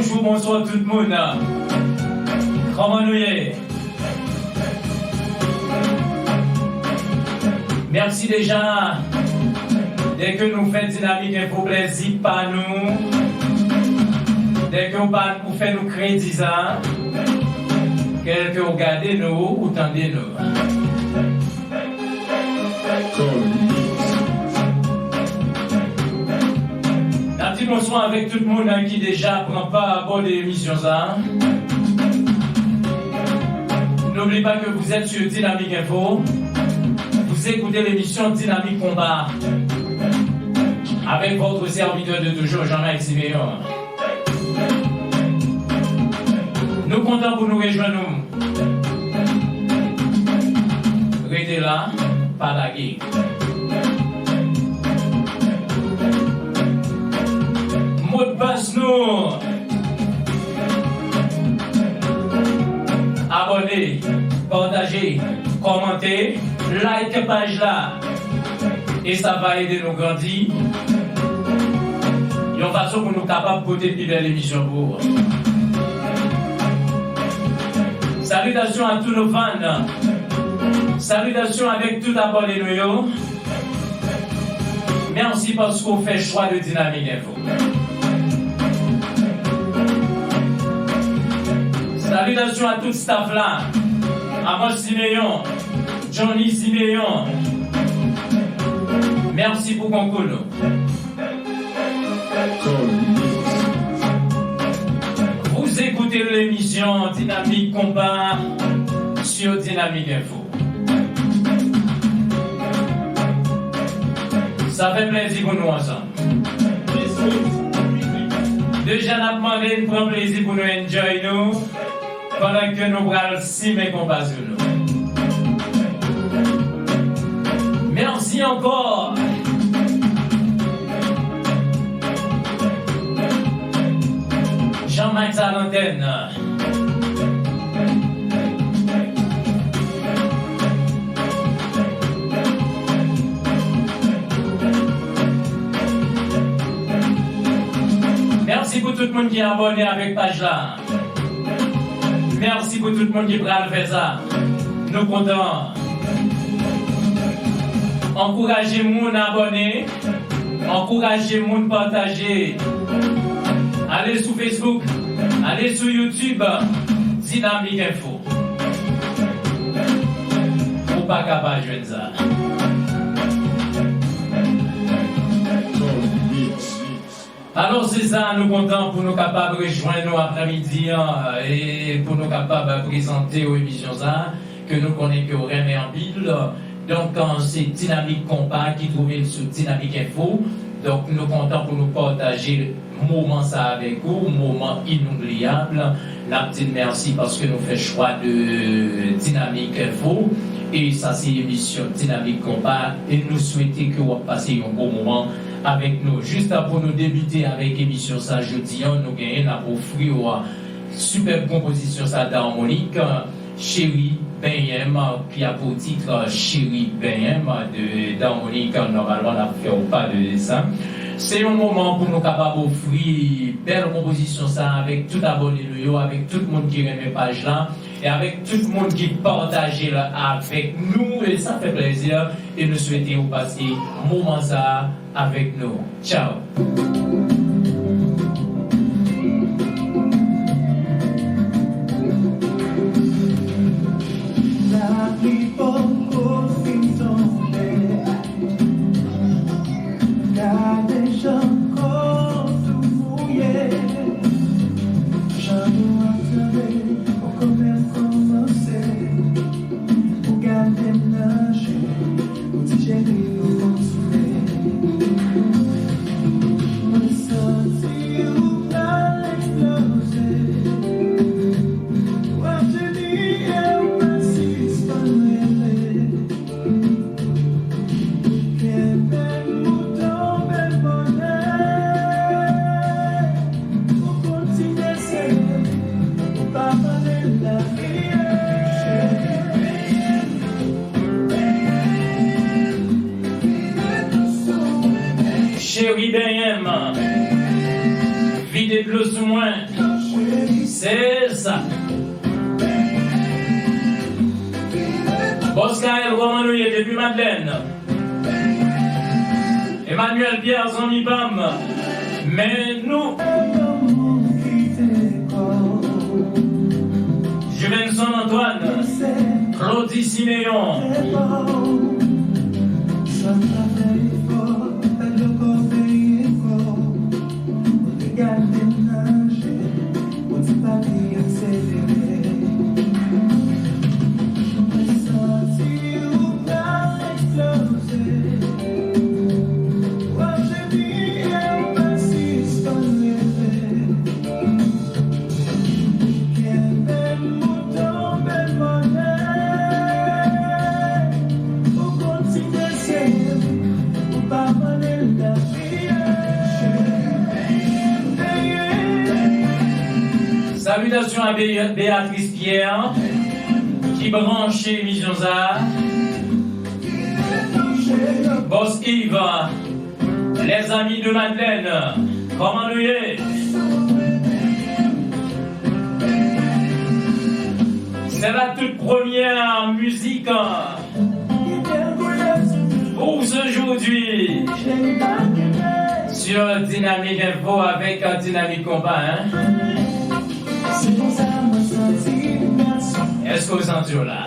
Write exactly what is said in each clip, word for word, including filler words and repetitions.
Bonjou, bonswa tout moun. Kòman nou ye? Mèsi deja dèke nou fè Dinamik Enfo plèzi pa nou, dèke w pa, ou fè nou kredi sa, kèlke w gade nou, ou tande nou. N ap di bonswa avèk tout moun ki deja pran pa abòne emisyon sa a. N'oubliez pas que vous êtes sur Dynamique Info. Vous écoutez l'émission Dynamique Combat avec votre serviteur de toujours, Jean-Marc Siméon. Nou kontan pou nou rejwenn nou. Rete la, pa lage. Modpas nou. Abòne, pataje, kòmante, like paj la. E sa va ede nou grandi yon fason pou nou kapab pote pi bèl emisyon pou ou. Salutations à tous nos fans. Salutations avec tout abòne nou yo. Mèsi paske w fè chwa de Dynamique Info. Salutations à tout staff la. Amos Siméon, Johnny Siméon. Mèsi pou konkou nou. Vous écoutez l'émission Dynamique Combat sur Dynamique Info. Sa fè plèzi pou nou ansanm. Deja n ap mande n pran plezi pou nou enjoy nou pandan ke nou pral simen konpa sou nou. Mèsi ankò. Jean-Max à l'antenne. Mèsi pou tout moun ki abòne avèk paj la. Mèsi pou tout moun ki pral fè sa. Nou kontan. Ankouraje moun abòne. Ankouraje moun pataje. Ale sou Facebook, ale sou YouTube, Dynamique Info. Ou pa ka pa jwenn sa. Alò, se sa, nou kontan pou nou kapab rejwenn nou aprèmidi an, e pou nou kapab prezante w emisyon sa, ke nou konnen ke w renmen anpil. Donk, se Dinamik Konpa ki twouve l sou Dinamik Enfo. Donk, nou kontan pou nou pataje moman sa avèk ou, moman inoubliyab. N ap di n mèsi paske nou fè chwa de Dinamik Enfo. E sa se emisyon Dinamik Konpa. E nou swete ke w ap pase yon bon moman avèk nou. Jis pou nou debite avèk emisyon sa jodi an, nou genyen, n ap ofri w sipèb konpozisyon sa Darmonik, Cheri Benyen m, ki a pou tit Cheri Benyen m de Darmonik. Nòmalman, n ap fè w pa de sa. Se yon moman pou nou kapab ofri bèl konpozisyon sa avèk tout abòne nou yo, avèk tout moun ki renmen paj la, e avèk tout moun ki pataje l avèk nou. E sa fè plèzi, e nou swete w pase moman sa avèk nou. Tchao. Lapli poko fin tonbe. Gade jan kò tou mouye. Jan nou ap tande poko menm kòmanse. Ou gade m nan je, ou di cheri nou kontinye. Mwen santi ou pral eksploze. W ap jeni e ou pa sispann rele. Ou kenbe m ou tonbe mòne. Ou kontinye sere, ou pa pale lavi. Cheri benyen m, vide dlo sou mwen. Se sa. Bòs Kael, kòman nou ye depi Madlèn? Emmanuel Pierre, zanmi pa m. Men nou. Juvenson Antoine, Claudy Siméon. Salutations à Bé- Béatrice Pierre, ki branche emisyon sa a. Bòs Yves, les amis de Madlèn, kòman nou ye? C'est la toute première musique pour aujourd'hui sur Dynamique Info avec Dynamique Compas, hein? Èske w santi w la?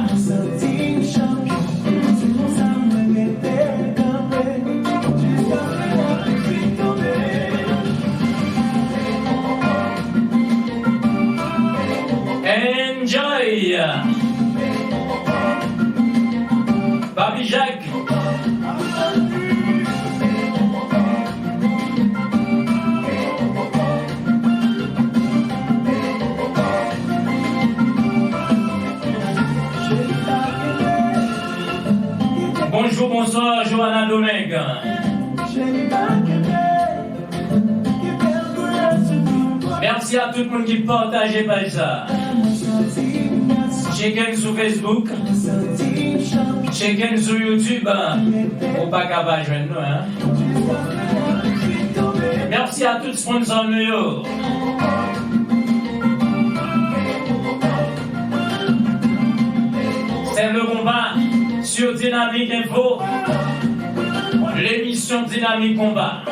Enjoy! Papi Jacques. Bonjou, bonswa, Johanna Domingue. Mèsi a tout moun ki pataje paj sa. Tcheke n sou Facebook. Tcheke n sou YouTube. Ou pa ka pa jwenn nou, hein. Mèsi a tout sponsor nou yo. C'est le combat sur Dynamique Info. L'émission Dynamique Combat.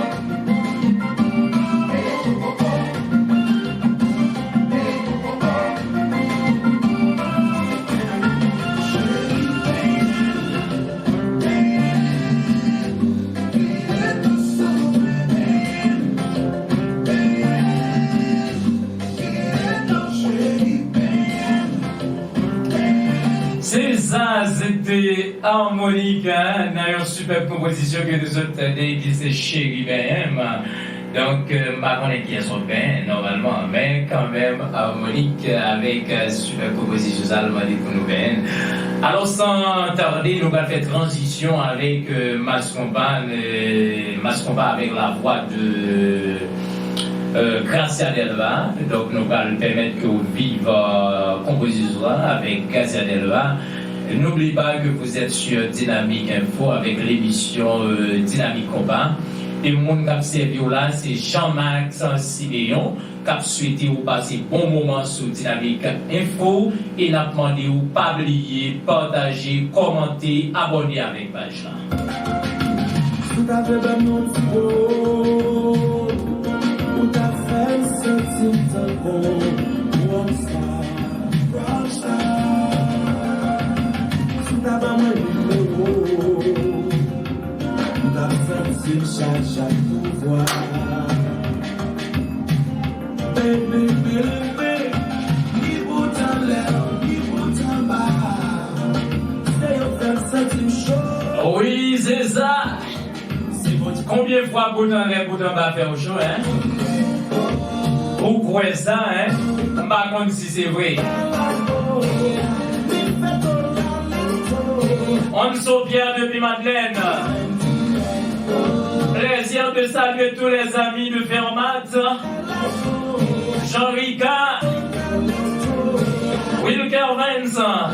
Se sa, se te Harmonik, hein, nan yon sipèb konpozisyon ke nou sot tande ki se Cheri Benyen M. Donk, euh, m pa konnen kiyès w ap benyen nòmalman, men kanmenm Harmonik, euh, avèk, euh, sipèb konpozisyon sa, l mande pou nou benyen l. Alò, san tarde, nou pral fè tranzisyon avèk, euh, Mass Konpa, euh, Mass Konpa avec la voix de, euh, Gracia Delva. Donk, nou pral pèmèt ke w viv, euh, konpozisyon sa avèk Gracia Delva. N'oublie pas que vous êtes sur Dynamique Info avec l'émission, euh, Dynamique Combat. E moun k ap sèvi w la, se Jean-Max Siméon, k ap swete w pase bon moman sou Dynamique Info. E n ap mande w pa bliye pataje, kòmante, abòne avèk paj la. Si w ta fè ban m yon ti mo, ou ta fè m santi m tankou rockstar. Si w ta ban mwen nimewo, m t ap santi m chaje ak pouvwa. Baby, baby, ni bout anlè, ni bout anba. Se yo fè m santi m cho. Wi, se sa. Konbyen fwa bout anlè, bout anba fè w cho, en? Ou kwè sa, en? M pa konn si se vre. Onso Pierre depuis Madeleine. Plaisir de saluer tous les amis de Fermat. Jean Ricard, Wilker Vincent,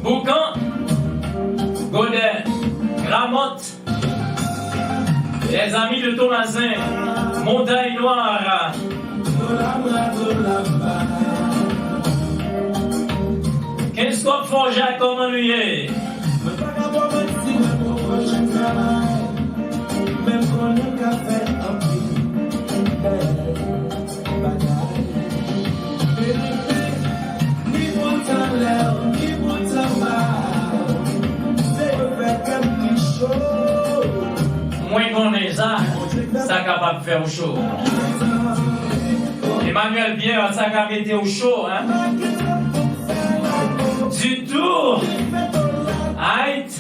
Boucan, Godet, Gramotte, Les amis de Tomazen, Montagne Noire. Kenskòp Fòjak, kòman nou ye? Mwen pa ka ba w manti, mwen poko janm travay, men m konnen m ka fè anpil bèl bagay. Ni bon tan lè, ni bon tan mal, se yo fè kè m pi cho. Mwen konnen sa, sa kapab fè w cho. Emmanuel Pierre, sa ka mete w cho, hein? Du tout. Aight.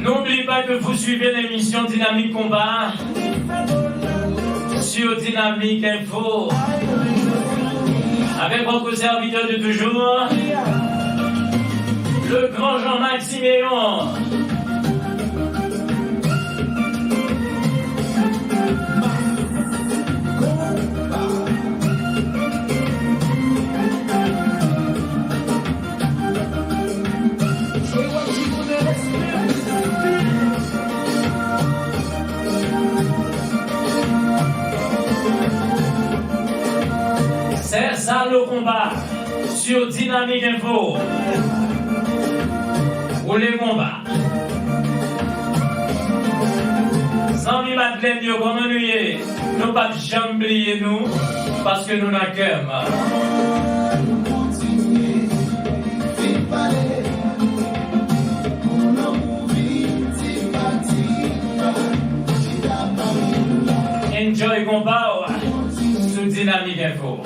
N'oubliez pas que vous suivez l'émission Dynamique Combat sur Dynamique Info. Avec votre serviteur de toujours, le grand Jean-Marc Siméon. C'est ça le combat sur Dynamique Info. Ou le konba. Zanmi Madlèn yo, kòman nou ye? Nou p ap janm bliye nou, paske nou nan kè m. Enjoy konba w sou Dynamique Info.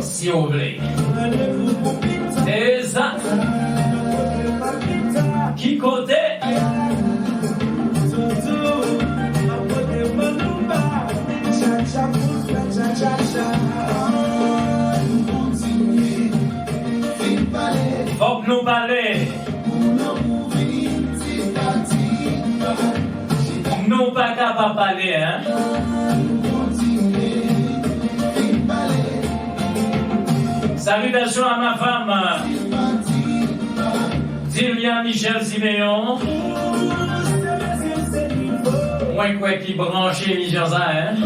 Si w vle. Eza. Ki kote? Fòk nou pale. Nou pa ka pa pale, hein? Salutations à ma femme, Dilia Michel Siméon. Mwen kwè ki branche emisyon sa, hein?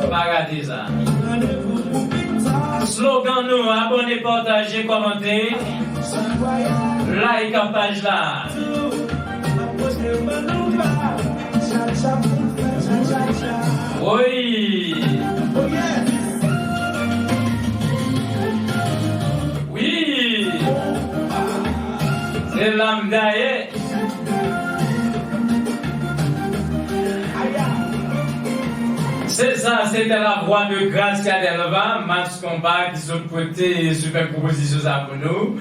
Pa rate sa. Slogan nou, abòne, pataje, kòmante, like paj la. Wi. Wi. Se la m ta ye. Se sa, se te la vwa de Gracia Delva, Max Combat, ki sot kote sipè konpozisyon sa pou nou.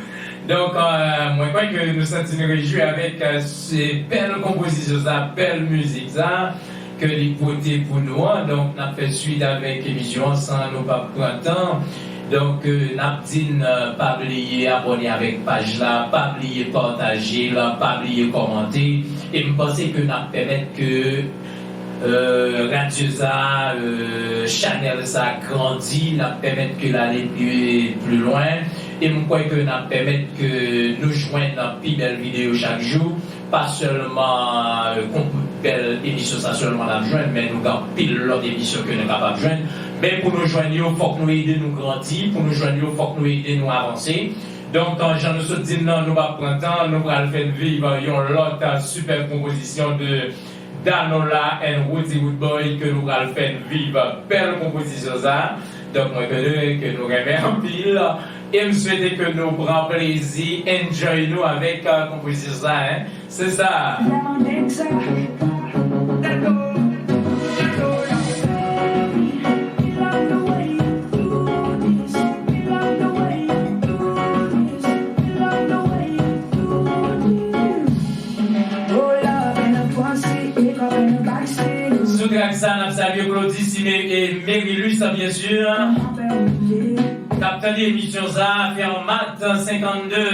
Donk, euh, mwen kwè ke nou santi nou rejwi avèk, euh, se bèl konpozisyon sa, bèl mizik sa, ke li pote pou nou an. Donk, n ap fè swit avèk emisyon an san nou pa pran tan. Donk, euh, n ap di n, euh, pa bliye abòne avèk paj la, pa bliye pataje l, pa bliye kòmante. E m panse ke n ap pèmèt ke, euh, radyo sa, euh, chanèl sa grandi, n ap pèmèt ke l ale pi, pi lwen. E m kwè ke n ap pèmèt ke nou jwenn pi bèl videyo chak jou. Pa sèlman, euh, konp-, bèl emisyon sa sèlman n ap jwenn, men nou gen anpil lòt emisyon ke nou kapab jwenn. Men pou nou jwenn yo, fòk nou ede nou grandi. Pou nou jwenn yo, fòk nou ede nou avanse. Donk, euh, jan nou sot di n nan, nou p ap pran tan, nou pral fè n viv yon lòt, euh, sipèb konpozisyon de Danola and Woody Woodboy ke nou pral fè n viv bèl konpozisyon sa. Donk, mwen konnen ke nou renmen anpil. E m swete ke nou pran plezi, enjoy nou avèk, euh, konpozisyon sa, hein. Se sa. Sou trak sa, n ap salye Claudie Simé e Merilus, byen si. K ap tande emisyon sa a, Fermat senkannde.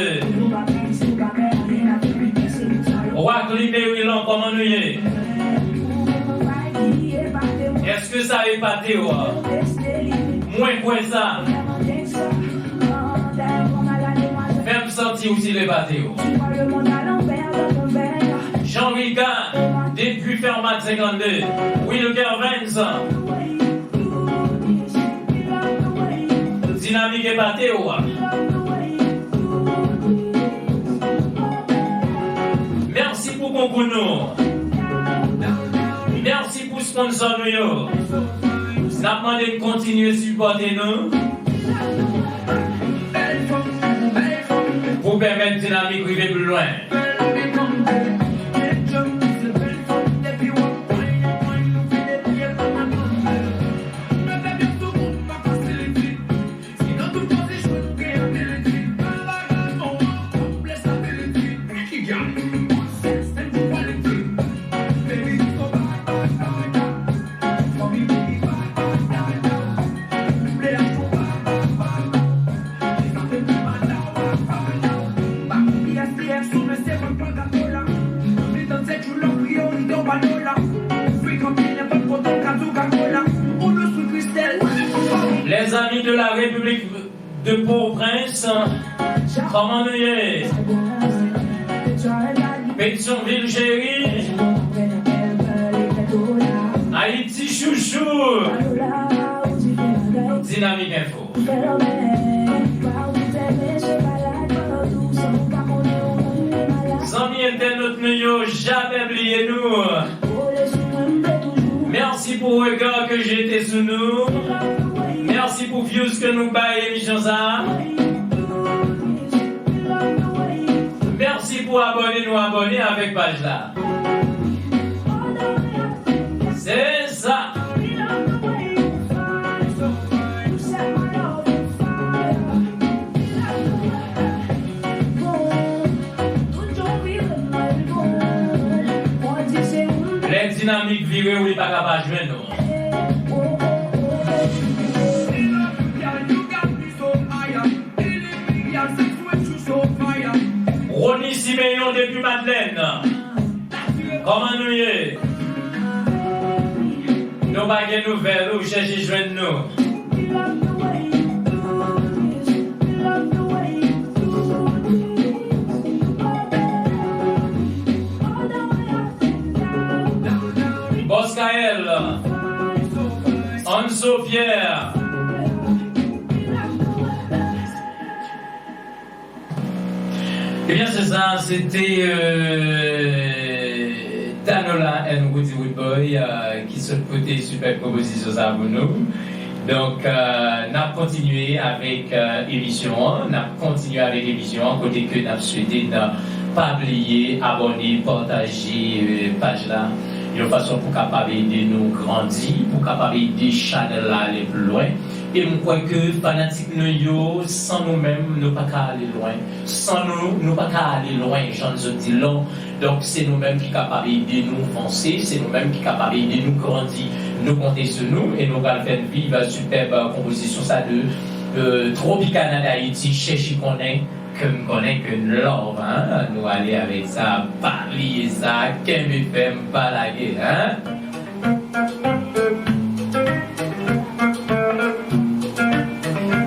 Wakli Merilon, kòman nou ye? Èske sa epate w? Mwen kwè sa. Fè m santi w si l epate w. Jean Ricard, depi Fermat senkannde. Wilker Vens. Dinamik epate w. Mèsi pou konkou nou. Mèsi pou sponsò nou yo. N ap mande n kontinye sipòte nou pou pèmèt Dinamik rive pi lwen. Les amis de la République de Port-au-Prince, kòman nou ye? Petyonvil cheri, Ayiti chouchou, Dinamik Enfo. Zanmi entènot nou yo, jamè bliye nou. Mèsi pou rega ke jete sou nou. Mèsi pou views ke nou bay emisyon sa a. Mèsi pou abòne nou abòne avèk paj la. Se sa. Lè Dinamik vire w, li pa ka pa jwenn ou. Rony Simeon depi Madlèn. Kòman nou ye? Nou pa gen nouvèl ou, chèche jwenn nou. Bòs Kaèl, Anso Pierre. Ebyen, se sa, se te, euh, Danola and Roody Roodboy, euh, ki sot pote sipèb konpozisyon sa a pou nou. Donk, euh, n ap kontinye avèk, euh, emisyon an, n ap kontinye avèk emisyon an, kote ke n ap swete n pa bliye abòne, pataje, euh, paj la, yon fason pou kapab ede nou grandi, pou kapab ede chanèl la ale pi lwen. E m kwè ke fanatik nou yo, san nou menm, nou pa ka ale lwen. San nou, nou pa ka ale lwen, jan n sot di l la. Donk, se nou menm ki kapab ede nou vanse, se nou menm ki kapab ede nou grandi. Nou konte sou nou e nou pral fè n viv sipèb konpozisyon sa de, euh, Tropicana d'Haïti, Chèche Konnen, ke m konnen ke n love, hein? Nou ale avèk sa, pa bliye sa, kenbe fèm, pa lage, hein?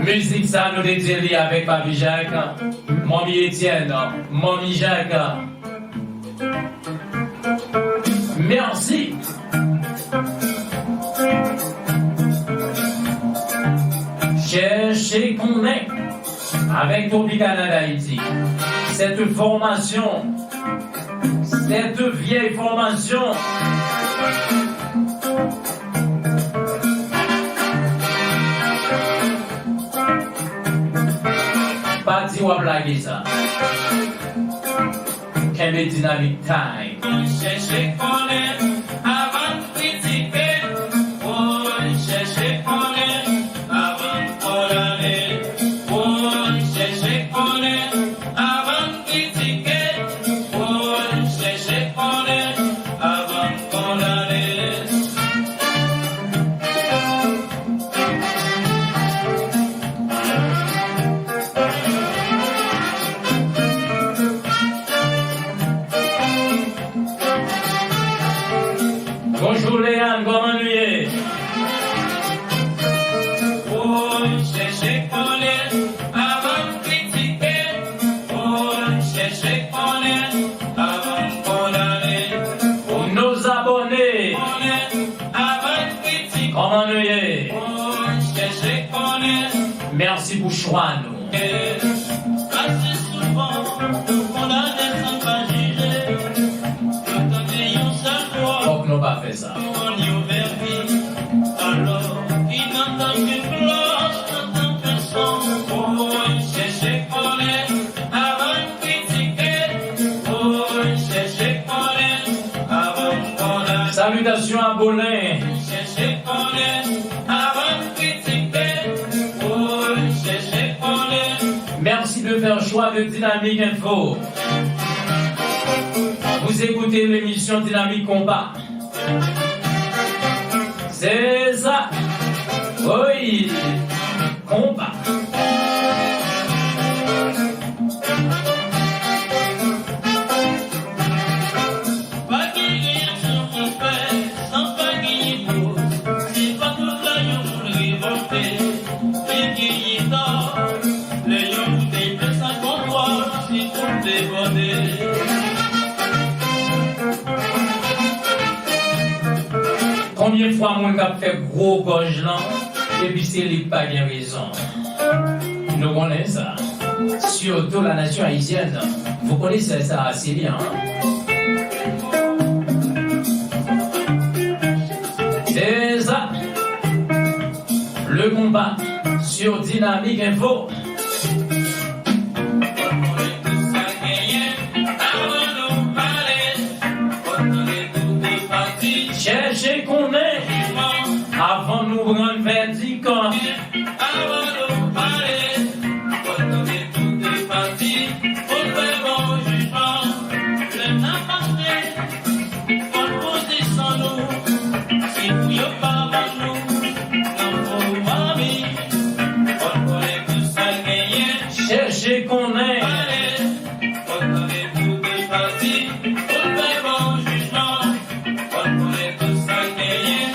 Mizik sa nou dedye li avèk Papi Jacques, Manmi Etienne, Manmi Jacques. Mèsi. Chèche konnen. Avèk Tropicana d'Haïti. Cette formation, cette vieille formation. Pa di w ap lage sa. Kenbe dinamik time. Chèche konnen avan kritike, woy, chèche konnen avan kondane, woy, chèche konnen avan kritike, woy, chèche konnen avan kondane. Chèche konnen avan kritike. Oh, chèche konnen avan kondane. Nos abonnés, konnen avan kritike. Kòman nou ye? Oh, chèche konnen. Mèsi pou chwa nou. Ase souvan, nou kondane san pa jije. Nou tande yon sèl fwa. Fòk nou pa fè sa. Yon vèdi, alò, ki nan tan ke klòch, nan tan ke son. Woy, chèche konnen avan kritike. Woy, chèche konnen avan kondane. Salutations à Bolin. Chèche konnen avan kritike. Woy, chèche konnen. Merci de faire choix de Dynamique Info. Vous écoutez l'émission Dynamique Compas. Se sa. Wi. Konpa. Pa gen reyaksyon pou fè san pa genyen koz. Se pa tout lè yon moun revòlte li genyen tò. Lè yon boutèy plen san kontwòl, se pou l debòde. Konbyen fwa moun k ap fè gwo gòj lan, epi se li k pa gen rezon? Nou konnen sa. Surtout la nation haïtienne. Vous connaissez ça, c'est bien, hein? C'est ça. Le combat sur Dynamique Info. Chèche konnen avan nou rann vèdik. Fò n poze san nou, se pou yo pa vann nou nan fo mami. Fò n konnen tout sa genyen. Chèche konnen. Pale, fò n tande tout de pati, pou n fè bon jijman. Fò n konnen tout sa genyen,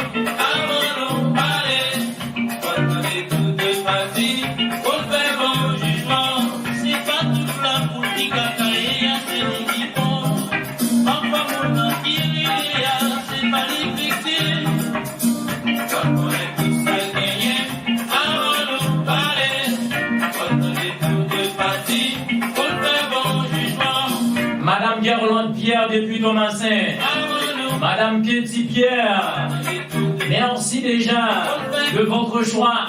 avan nou pale. Fò n tande tout de pati, pou n fè bon jijman. Se pa tout lapoul ki ka kaye a, se li ki bon. Papa moun nan ki rele a, se pa li viktim. Fò n konnen tout sa genyen, avan nou pale. Fò n tande tout de pati, pou n fè bon jijman. Madame Guerlande Pierre depuis Thomassin. Avan nou Madame Ketty Pierre, merci déjà de votre choix.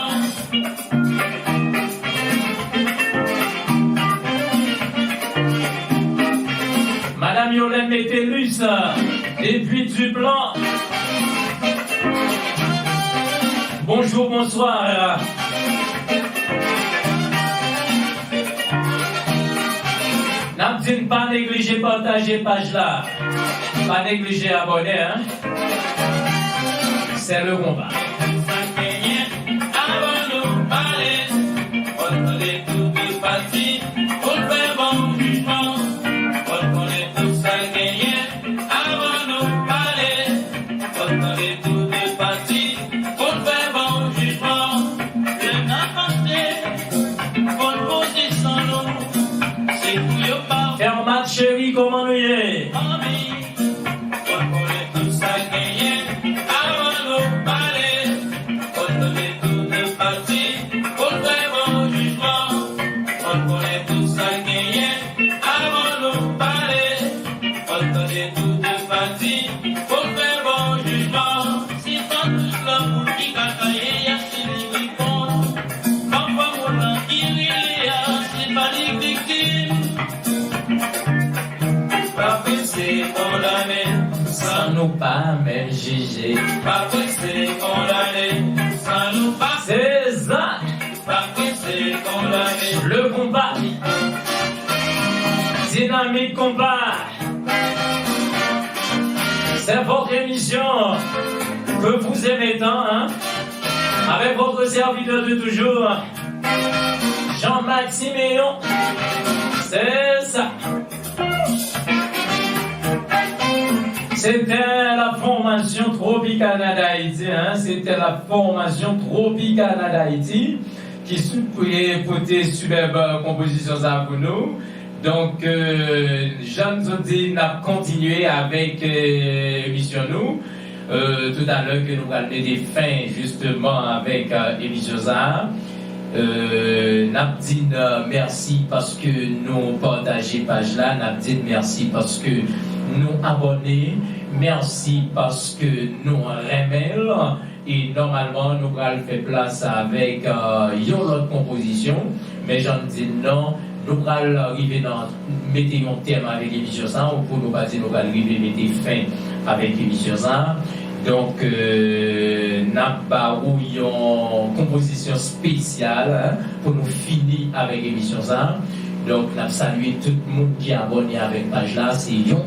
Madame Yolène Métellus, depuis Duplan. Bonjour, bonsoir. N ap di n pa neglije pataje paj la. Pa neglije abòne, hein. C'est le combat. Sa genyen, avan nou pale, fò n tande tout de pati, pou n fè bon jijman. Fò n konnen tout sa genyen, avan nou pale, fò n tande tout de pati, pou n fè bon jijman. Lè n ap mache, fò n poze san nou, se pou yo pa. Fermat cheri, kòman nou ye? Anvi. Fò n konnen tout sa genyen, avan nou pale. Fò n tande tout de pati, pou n fè bon jijman. Fò n konnen tout sa genyen, avan nou pale. Fò n tande tout de pati, pou n fè bon jijman. Se pa tout lapoul ki ka kaye a, se li ki bon. Papa moun nan ki rele a, se pa li viktim. Pa prese kondane san nou pa menm jije. Pa prese kondane san nou pa. Se sa. Pa prese kondane. Le combat. Dynamique Combat. C'est votre émission que vous aimez tant, hein? Avec votre serviteur de toujours, Jean-Marc Siméon. C'est ça. C'était la formation Tropicana d'Haïti, hein? C'était la formation Tropicana d'Haïti. Ki sou-, e pote sibèb, euh, konpozisyon sa a pou nou. Donk, euh, jan n sot di, n ap kontinye avèk, euh, emisyon nou. Euh, toutalè ke nou pral mete fen jisteman avèk, euh, emisyon sa a. Euh, n ap di n, euh, mèsi paske nou pataje paj la, n ap di n mèsi paske nou abòne, mèsi paske nou renmen l. E nòmalman, nou pral fè plas avèk, euh, yon lòt konpozisyon. Men jan m di n nan, nou pral rive nan mete yon tèm avèk emisyon sa a, pou nou pa di nou pral rive mete fen avèk emisyon sa a. Donk, euh, n ap ba ou yon konpozisyon espesyal, hein, pou nou fini avèk emisyon sa a. Donk, n ap salye tout moun ki abòne avèk paj la. Se yon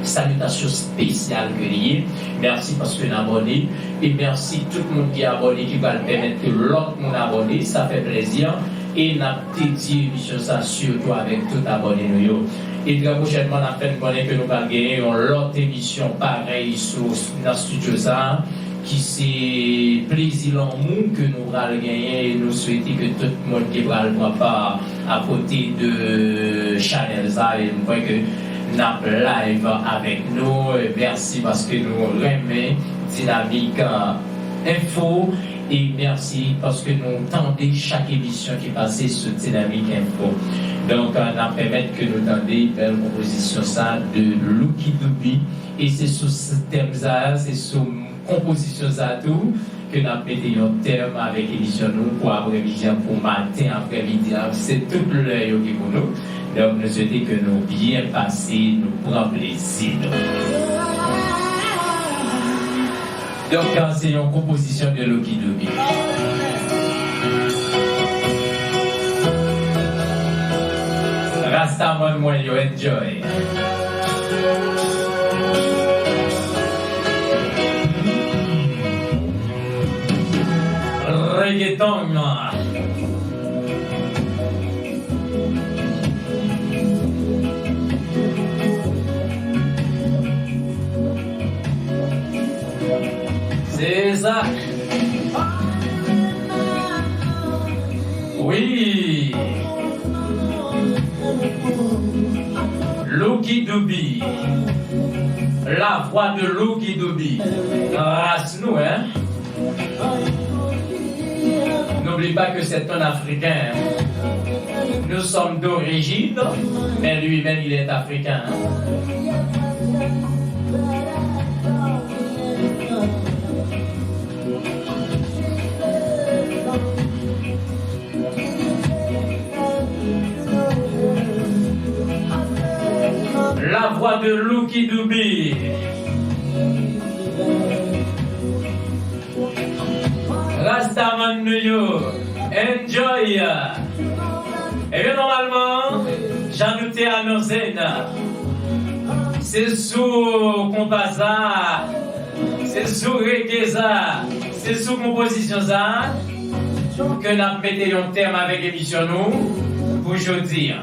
salitasyon espesyal ke li ye. Mèsi paske n abòne. E mèsi tout moun ki abòne, ki pral pèmèt ke lòt moun abòne. Sa fè plèzi. E n ap dedye emisyon sa sitou avèk tout abòne nou yo. E trè pwochènman, n ap fè n konnen ke nou pral genyen yon lòt emisyon parèy sou, nan estidyo sa a, ki se plezi lanmou ke nou pral genyen, e nou swete ke tout moun ki pral pran pa akote de chanèl sa, e m kwè ke n ap live avèk nou. E mèsi paske nou renmen Dinamik, euh, Enfo, e mèsi paske nou tande chak emisyon ki pase sou Dinamik Enfo. Donk, euh, n ap pèmèt ke nou tande bèl konpozisyon sa de Lucky Dube. E se sou s-, tèm sa a, se sou konpozisyon sa a tou, ke n ap mete yon tèm avèk emisyon nou pou aprèmidi an, pou maten, aprèmidi an. Se tout lè yo ki pou nou. Donk, nou swete ke nou byen pase, nou pran plezi nou. Donk, se yon konpozisyon de Lucky Dube. Rastaman mwen yo, enjoy. Reggaeton. Se sa. Wi. Lucky Dube. La voix de Lucky Dube. Ras nou, hein? N'oublie pas que c'est un Africain. Nous sommes d'origine, mais lui-même, il est africain. La voix de Lucky Dube. Rastaman nou yo, enjoy. Ebyen, nòmalman, jan nou te anonse n, se sou konpa sa, se sou rege sa, se sou konpozisyon sa ke n ap mete yon tèm avèk emisyon nou pou jodi a.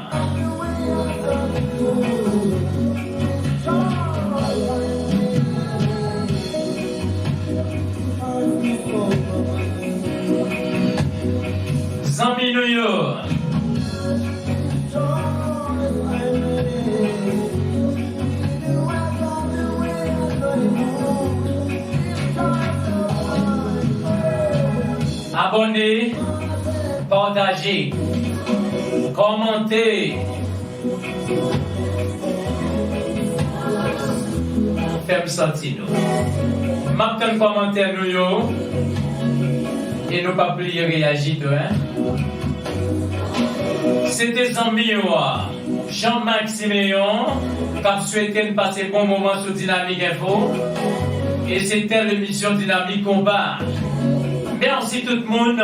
Zanmi nou yo. Abòne, pataje, kòmante. Fè m santi nou. M ap tann kòmantè nou yo. E nou p ap bliye reyaji tou, hein. Se te zanmi yo a, Jean Marc Siméon, k ap swete n pase bon moman sou Dinamik Enfo. E se te lemisyon Dinamik Konpa. Mèsi tout moun.